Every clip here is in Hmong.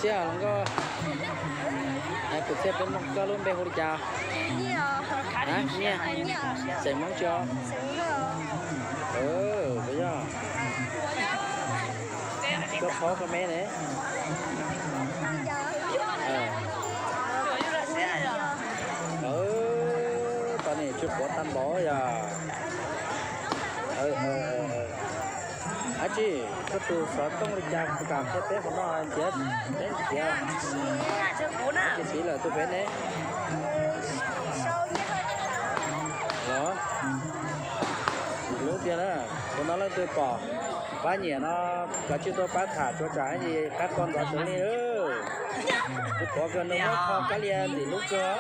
Txiaj hluas nkauj, kuv txiaj peb Hmoob, koj lub npe hu li cas? Nyiaj, xeem Hmoob tsi os? Puas yog? Koj phob koj me ne? Tau ne, tsis quav tag npaum yog. Dab tsi, koj tus xov tooj li cas kuv kam qhia peb qhov no, nrhiav peb nrhiav. Dab tsi siv lawm tus pem ne? Los, lub tiag na, tus no leej twg pom pab nyiam no, koj tsis tau pab tham tsuas tsam hais tias qab qo ntxov sawv li. Tus pov kawg no muab kho kab lia tim lub kawg.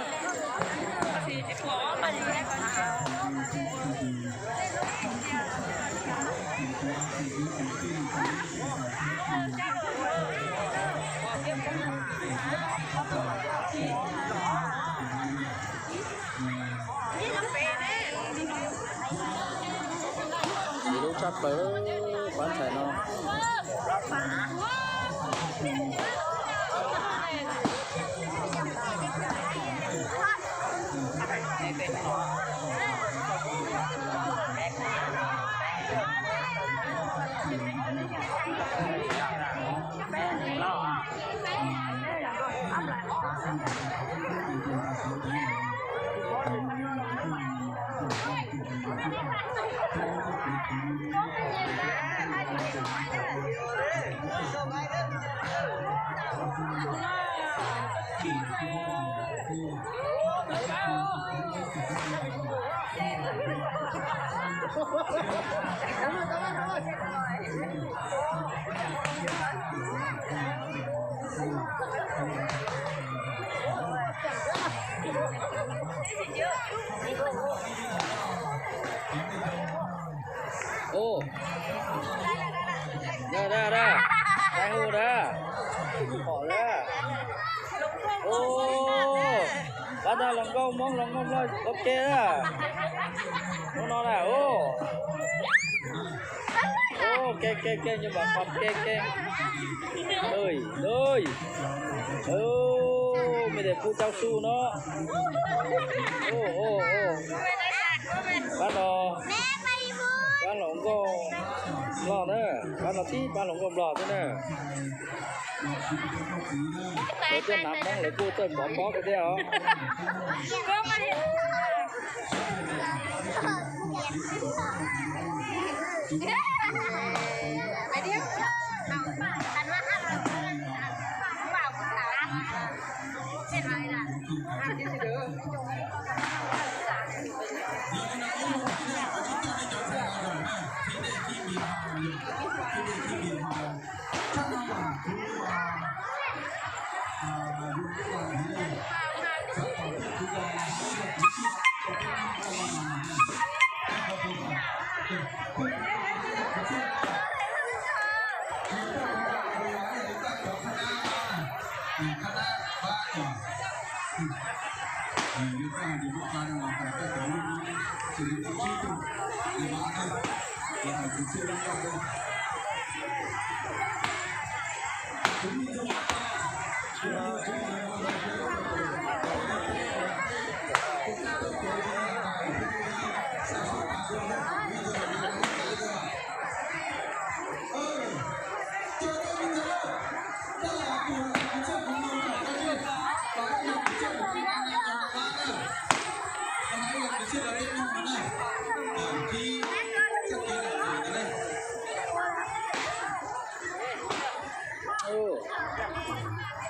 Ib lub tshaj plaws pab ntxhais no. Ub, da da da, dai hu da, pom da. Ub, pab tag hluas nkauj Hmoob hluas nkauj Nplog ua ke da. Hnub no na, ub. Ub, ke ke ke, nyob pom pom ke ke. Ơi, ơi. Ub, me de kuj cao su no. Ub, ub, ub. Pab no, pab hluas nkauj Nplog na, pab no tib pab hluas nkauj Nplog thiab na. Lawv tuaj hnav Hmoob lawv kuj txawj pov pob kawg thiab os.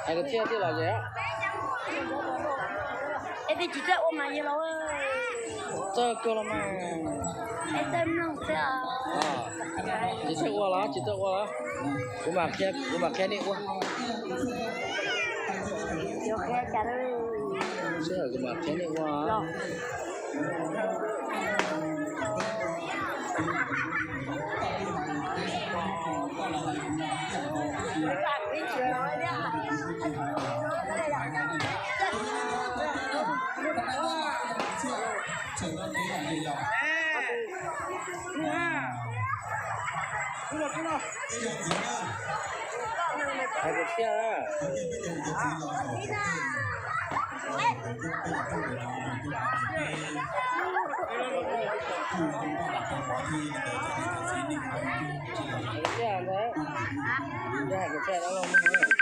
Hais tias thiaj tiag los es. Es tsis txawj ua mas yog los. Txawj kawg los mas. Es txawj mloog xwb os. Tsis txawj ua los, tsis txawj ua los. Kuv mam qhia, kuv mam qhia nej ua. Sij hawm kuv mam qhia nej ua. Hais kom thiaj na. Hais kom thiaj ntag. Hais kom thiaj no los mus.